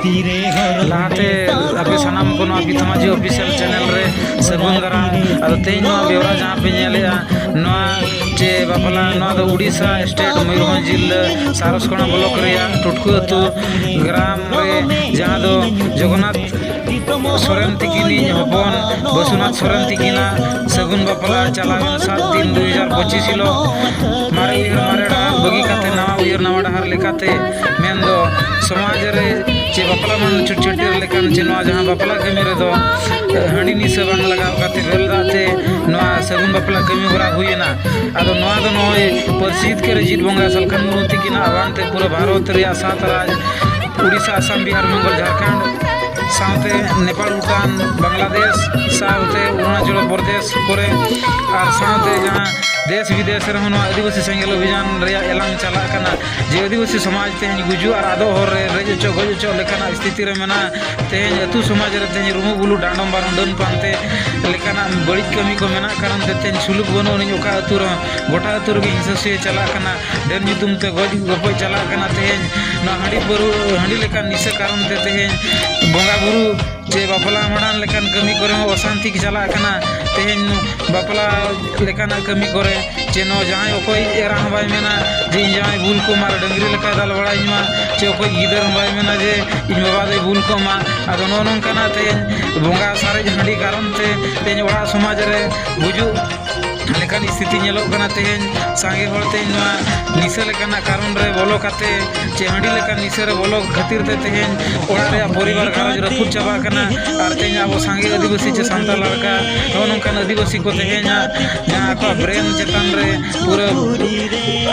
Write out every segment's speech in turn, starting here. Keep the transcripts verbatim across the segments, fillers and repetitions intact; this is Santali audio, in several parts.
ᱞᱟᱦᱟᱛᱮ ᱟᱯᱮ ᱥᱟᱱᱟᱢ ᱠᱚ ᱱᱚᱣᱟ ᱯᱤᱛᱷᱟᱢᱟᱡᱷᱤ ᱚᱯᱷᱤᱥᱤᱭᱟᱞ ᱪᱮᱱᱮᱞ ᱨᱮ ᱥᱟᱹᱜᱩᱱ ᱫᱟᱨᱟᱢ᱾ ᱟᱫᱚ ᱛᱮᱦᱮᱧ ᱱᱚᱣᱟ ᱵᱮᱣᱨᱟ ᱡᱟᱦᱟᱸ ᱯᱮ ᱧᱮᱞᱮᱜᱼᱟ, ᱱᱚᱣᱟ ᱪᱮ ᱵᱟᱯᱞᱟ, ᱱᱚᱣᱟ ᱫᱚ ᱩᱲᱤᱥᱥᱟ ᱥᱴᱮᱴ ᱢᱚᱭᱩᱨᱵᱷᱚᱸᱡᱽ ᱡᱤᱞᱟᱹ ᱥᱟᱨᱚᱥᱠᱚᱬᱟ ᱵᱞᱚᱠ ᱨᱮᱭᱟᱜ ᱴᱩᱴᱠᱩ ᱟᱹᱛᱩ ᱜᱨᱟᱢ ᱨᱮ, ᱡᱟᱦᱟᱸ ᱫᱚ ᱡᱚᱜᱚᱱᱱᱟᱛᱷ ᱥᱚᱨᱮᱱ ᱛᱤᱠᱤᱱᱤᱡ ᱦᱚᱯᱚᱱ ᱵᱟᱹᱥᱩᱱᱟᱛᱷ ᱥᱚᱨᱮᱱ ᱛᱤᱠᱤᱱᱟᱜ ᱥᱟᱹᱜᱩᱱ ᱵᱟᱯᱞᱟ ᱪᱟᱞᱟᱣᱮᱱ ᱥᱟᱛ ᱛᱤᱱ ᱫᱩ ᱦᱟᱡᱟᱨ ᱯᱚᱸᱪᱤᱥ ᱦᱤᱞᱳᱜ ᱢᱟᱨᱮ ᱩᱭᱦᱟᱹᱨ ᱢᱟᱨᱮ ᱰᱟᱦᱟᱨ ᱵᱟᱹᱜᱤ ᱠᱟᱛᱮ ᱱᱟᱣᱟ ᱩᱭᱦᱟᱹᱨ ᱱᱟᱣᱟ ᱰᱟᱦᱟᱨ ᱞᱮᱠᱟᱛᱮ, ᱢᱮᱱᱫᱚ ᱥᱚᱢᱟᱡᱽ ᱨᱮ ᱪᱮ ᱵᱟᱯᱞᱟ ᱢᱟᱱ ᱪᱷᱩᱴ ᱪᱷᱟᱹᱴᱭᱟᱹᱨ ᱞᱮᱠᱟᱱ ᱪᱮ ᱱᱚᱣᱟ ᱡᱟᱦᱟᱸ ᱵᱟᱯᱞᱟ ᱠᱟᱹᱢᱤ ᱨᱮᱫᱚ, ᱮ, ᱦᱟᱺᱰᱤ ᱱᱤᱥᱟᱹ ᱵᱟᱝ ᱞᱟᱜᱟᱣ ᱠᱟᱛᱮ ᱵᱮᱨᱮᱞ ᱫᱟᱜ ᱛᱮ ᱱᱚᱣᱟ ᱥᱟᱹᱜᱩᱱ ᱵᱟᱯᱞᱟ ᱠᱟᱹᱢᱤ ᱦᱚᱨᱟ ᱦᱩᱭᱮᱱᱟ᱾ ᱟᱫᱚ ᱱᱚᱣᱟ ᱫᱚ ᱱᱚᱜᱼᱚᱭ ᱯᱟᱹᱨᱥᱤ ᱡᱤᱛᱠᱟᱹᱨ ᱡᱤᱛ ᱵᱚᱸᱜᱟ ᱥᱟᱞᱠᱷᱟᱱ ᱢᱩᱨᱢᱩ ᱛᱤᱠᱤᱱᱟᱜ ᱟᱦᱣᱟᱱ ᱛᱮ ᱯᱩᱨᱟᱹ ᱵᱷᱟᱨᱚᱛ ᱨᱮᱭᱟᱜ ᱥᱟᱛ ᱨᱟᱡᱽ, ᱩᱲᱤᱥᱥᱟ, ᱟᱥᱟᱢ, ᱵᱤᱦᱟᱨ, ᱵᱮᱝᱜᱚᱞ, ᱡᱷᱟᱲᱠᱷᱚᱸᱰ, ᱥᱟᱶᱛᱮ ᱱᱮᱯᱟᱞ, ᱵᱷᱩᱴᱟᱱ, ᱵᱟᱝᱞᱟᱫᱮᱥ, ᱥᱟᱶᱛᱮ ᱚᱨᱩᱱᱟᱪᱚᱞ ᱯᱨᱚᱫᱮᱥ ᱠᱚᱨᱮ ᱟᱨ ᱥᱟᱶᱛᱮ ᱡᱟᱦᱟᱸ ᱫᱮᱥ ᱵᱤᱫᱮᱥ ᱨᱮᱦᱚᱸ ᱱᱚᱣᱟ ᱟᱹᱫᱤᱵᱟᱹᱥᱤ ᱥᱮᱸᱜᱮᱞ ᱚᱵᱷᱤᱡᱟᱱ ᱨᱮᱭᱟᱜ ᱮᱞᱟᱝ ᱪᱟᱞᱟᱜ ᱠᱟᱱᱟ, ᱡᱮ ᱟᱹᱫᱤᱵᱟᱹᱥᱤ ᱥᱚᱢᱟᱡᱽ ᱛᱮᱦᱮᱧ ᱜᱩᱡᱩᱜ ᱟᱨ ᱟᱫᱚᱜ ᱦᱚᱨ ᱨᱮ ᱨᱮᱡ ᱚᱪᱚᱜ ᱜᱚᱡ ᱚᱪᱚᱜ ᱞᱮᱠᱟᱱᱟᱜ ᱥᱛᱷᱤᱛᱤ ᱨᱮ ᱢᱮᱱᱟᱜᱼᱟ᱾ ᱛᱮᱦᱮᱧ ᱟᱹᱛᱩ ᱥᱚᱢᱟᱡᱽ ᱨᱮ ᱛᱮᱦᱮᱧ ᱨᱩᱢᱩᱜ ᱵᱩᱞᱩᱜ ᱰᱟᱸᱰᱚᱢ ᱵᱟᱨᱚᱱ ᱰᱟᱹᱱ ᱯᱟᱱᱛᱮ ᱞᱮᱠᱟᱱᱟᱜ ᱵᱟᱹᱲᱤᱡ ᱠᱟᱹᱢᱤ ᱠᱚ ᱢᱮᱱᱟᱜ ᱠᱟᱨᱚᱱ ᱛᱮ ᱛᱮᱦᱮᱧ ᱥᱩᱞᱩᱠ ᱵᱟᱹᱱᱩᱜ ᱟᱹᱱᱤᱡ ᱚᱠᱟ ᱟᱹᱛᱩ ᱨᱮᱦᱚᱸ, ᱜᱚᱴᱟ ᱟᱹᱛᱩ ᱨᱮᱜᱮ ᱦᱤᱸᱥᱟᱹ ᱥᱩᱭᱟᱹ ᱪᱟᱞᱟᱜ ᱠᱟᱱᱟ, ᱰᱟᱹᱱ ᱧᱩᱛᱩᱢ ᱛᱮ ᱜᱚᱡ ᱜᱚᱯᱚᱡ ᱪᱟᱞᱟᱜ ᱠᱟᱱᱟ᱾ ᱛᱮᱦᱮᱧ ᱱᱚᱣᱟ ᱦᱟᱺᱰᱤ ᱯᱟᱹᱨᱩ-, ᱦᱟᱺᱰᱤ ᱞᱮᱠᱟᱱ ᱱᱤᱥᱟᱹ ᱠᱟᱨᱚᱱ ᱛᱮ ᱛᱮᱦᱮᱧ ᱵᱚᱸᱜᱟ ᱵᱩᱨᱩ ᱪᱮ ᱵᱟᱯᱞᱟ ᱵᱷᱟᱸᱰᱟᱱ ᱞᱮᱠᱟᱱ ᱠᱟᱹᱢᱤ ᱠᱚᱨᱮ ᱦᱚᱸ ᱚᱥᱟᱱᱛᱤ ᱪᱟᱞᱟᱜ ᱠᱟᱱᱟ᱾ ᱛᱮᱦᱮᱧ ᱵᱟᱯᱞᱟ ᱞᱮᱠᱟᱱᱟᱜ ᱠᱟᱹᱢᱤ ᱠᱚᱨᱮ ᱪᱮ ᱱᱚᱣᱟ ᱡᱟᱦᱟᱸᱭ ᱚᱠᱚᱭ ᱮᱨᱟ ᱦᱚᱸ ᱵᱟᱭ ᱢᱮᱱᱟ ᱡᱮ ᱤᱧ ᱡᱟᱶᱟᱭ ᱵᱷᱩᱞ ᱠᱚᱢᱟ ᱟᱨ ᱰᱟᱹᱝᱨᱤ ᱞᱮᱠᱟᱭ ᱫᱟᱞ ᱵᱟᱲᱟᱭᱤᱧ ᱢᱟ, ᱪᱮ ᱚᱠᱚᱭ ᱜᱤᱫᱟᱹᱨ ᱦᱚᱸ ᱵᱟᱭ ᱢᱮᱱᱟ ᱡᱮ ᱤᱧ ᱵᱟᱵᱟ ᱫᱚᱭ ᱵᱷᱩᱞ ᱠᱚᱜ ᱢᱟ᱾ ᱟᱫᱚ ᱱᱚᱜᱼᱚ ᱱᱚᱝᱠᱟᱱᱟᱜ ᱛᱮᱦᱮᱧ ᱵᱚᱸᱜᱟ ᱥᱟᱨᱮᱡ ᱦᱟᱺᱰᱤ ᱠᱟᱨᱚᱱ ᱛᱮ ᱛᱮᱦᱮᱧ ᱚᱲᱟᱜ ᱥᱚᱢᱟᱡᱽ ᱨᱮ ᱜᱩᱡᱩᱜ ᱞᱮᱠᱟᱱ ᱥᱛᱷᱤᱛᱤ ᱧᱮᱞᱚᱜ ᱠᱟᱱᱟ᱾ ᱛᱮᱦᱮᱧ ᱥᱟᱸᱜᱮ ᱦᱚᱲ ᱛᱮᱦᱮᱧ ᱱᱚᱣᱟ ᱱᱤᱥᱟᱹ ᱞᱮᱠᱟᱱᱟᱜ ᱠᱟᱨᱚᱱ ᱨᱮ ᱵᱚᱞᱚ ᱠᱟᱛᱮ ᱪᱮ ᱦᱟᱺᱰᱤ ᱞᱮᱠᱟᱱ ᱱᱤᱥᱟᱹ ᱨᱮ ᱵᱚᱞᱚ ᱠᱷᱟᱹᱛᱤᱨ ᱛᱮ ᱛᱮᱦᱮᱧ ᱚᱲᱟᱜ ᱨᱮᱭᱟᱜ ᱯᱚᱨᱤᱵᱟᱨ ᱜᱷᱟᱨᱚᱸᱡᱽ ᱨᱟᱹᱯᱩᱫ ᱪᱟᱵᱟᱜ ᱠᱟᱱᱟ᱾ ᱟᱨ ᱛᱮᱦᱮᱧ ᱟᱵᱚ ᱥᱟᱸᱜᱮ ᱟᱹᱫᱤᱵᱟᱹᱥᱤ ᱪᱮ ᱥᱟᱱᱛᱟᱲ ᱞᱮᱠᱟ ᱱᱚᱜᱼᱚ ᱱᱚᱝᱠᱟᱱ ᱟᱹᱫᱤᱵᱟᱹᱥᱤ ᱠᱚ ᱛᱮᱦᱮᱧᱟᱜ ᱡᱟᱦᱟᱸ ᱟᱠᱚᱣᱟᱜ ᱵᱨᱮᱱ ᱪᱮᱛᱟᱱ ᱨᱮ ᱯᱩᱨᱟᱹ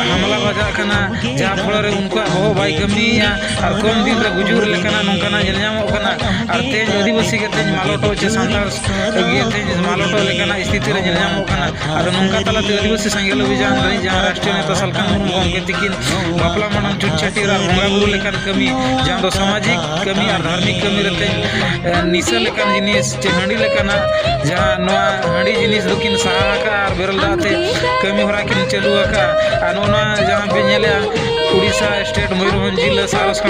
ᱦᱟᱢᱞᱟ ᱵᱟᱡᱟᱜ ᱠᱟᱱᱟ, ᱡᱟᱦᱟᱸ ᱯᱷᱚᱞᱚ ᱨᱮ ᱩᱱᱠᱩᱣᱟᱜ ᱵᱚᱦᱚᱜ ᱵᱟᱭ ᱠᱟᱹᱢᱤᱭᱮᱫᱼᱟ᱾ ᱟᱨ ᱠᱚᱢ ᱫᱤᱱ ᱨᱮ ᱜᱩᱡᱩᱜ ᱞᱮᱠᱟᱱᱟᱜ ᱱᱚᱝᱠᱟᱱᱟᱜ ᱧᱮᱞ ᱧᱟᱢᱚᱜ ᱠᱟᱱᱟ᱾ ᱟᱨ ᱛᱮᱦᱮᱧ ᱟᱹᱫᱤᱵᱟᱹᱥᱤ ᱜᱮ ᱛᱮᱦᱮᱧ ᱢᱟᱞᱚᱴᱚᱜ ᱪᱮ ᱥᱟᱱᱛᱟᱲ ᱜᱮ ᱛᱮᱦᱮᱧ ᱢᱟᱞᱚᱴᱚᱜ ᱞᱮᱠᱟᱱᱟᱜ ᱥᱛᱷᱤᱛᱤ ᱨᱮ ᱧᱮᱞ ᱧᱟᱢᱚᱜ ᱠᱟᱱᱟ᱾ ᱟᱫᱚ ᱱᱚᱝᱠᱟ ᱛᱟᱞᱟᱛᱮ ᱟᱹᱫᱤᱵᱟᱹᱥᱤ ᱥᱮᱸᱜᱮᱞ ᱚᱵᱷᱤᱡᱟᱱ ᱨᱤᱱᱤᱡ ᱡᱟᱦᱟᱸ ᱨᱟᱥᱴᱨᱤᱭᱚ ᱱᱮᱛᱟ ᱥᱟᱞᱠᱷᱟᱱ ᱢᱩᱨᱢᱩ ᱜᱚᱢᱠᱮ ᱛᱤᱠᱤᱱ ᱵᱟᱯᱞᱟ ᱢᱟᱰᱟᱱ ᱪᱷᱩᱴ ᱪᱷᱟᱹᱴᱭᱟᱹᱨ ᱟᱨ ᱵᱚᱸᱜᱟ ᱵᱩᱨᱩ ᱞᱮᱠᱟᱱ ᱠᱟᱹᱢᱤ, ᱡᱟᱦᱟᱸ ᱫᱚ ᱥᱟᱢᱟᱡᱤᱠ ᱠᱟᱹᱢᱤ ᱟᱨ ᱫᱷᱟᱨᱢᱤᱠ ᱠᱟᱹᱢᱤ ᱨᱮ ᱛᱮᱦᱮᱧ, ᱮ, ᱱᱤᱥᱟᱹ ᱞᱮᱠᱟᱱ ᱡᱤᱱᱤᱥ ᱪᱮ ᱦᱟᱺᱰᱤ ᱞᱮᱠᱟᱱᱟᱜ ᱡᱟᱦᱟᱸ ᱱᱚᱣᱟ ᱦᱟᱺᱰᱤ ᱡᱤᱱᱤᱥ ᱫᱚᱠᱤᱱ ᱥᱟᱦᱟ ᱟᱠᱟᱫᱼᱟ ᱟᱨ ᱵᱮᱨᱮᱞ ᱫᱟᱜ ᱛᱮ ᱠᱟᱹᱢᱤ ᱦᱚᱨᱟ ᱠᱤᱱ ᱪᱟᱹᱞᱩ ᱟᱠᱟᱫᱼᱟ᱾ ᱟᱨ ᱱᱚᱜᱼᱚ ᱱᱚᱣᱟ ᱡᱟᱦᱟᱸ ᱯᱮ ᱧᱮᱞᱮᱫᱼᱟ, ᱩᱲᱤᱥᱥᱟ ᱥᱴᱮᱴ ᱢᱚᱭᱩᱨᱵᱷᱚᱸᱡᱽ ᱡᱤᱞᱟᱹ ᱥᱟᱨᱚᱥ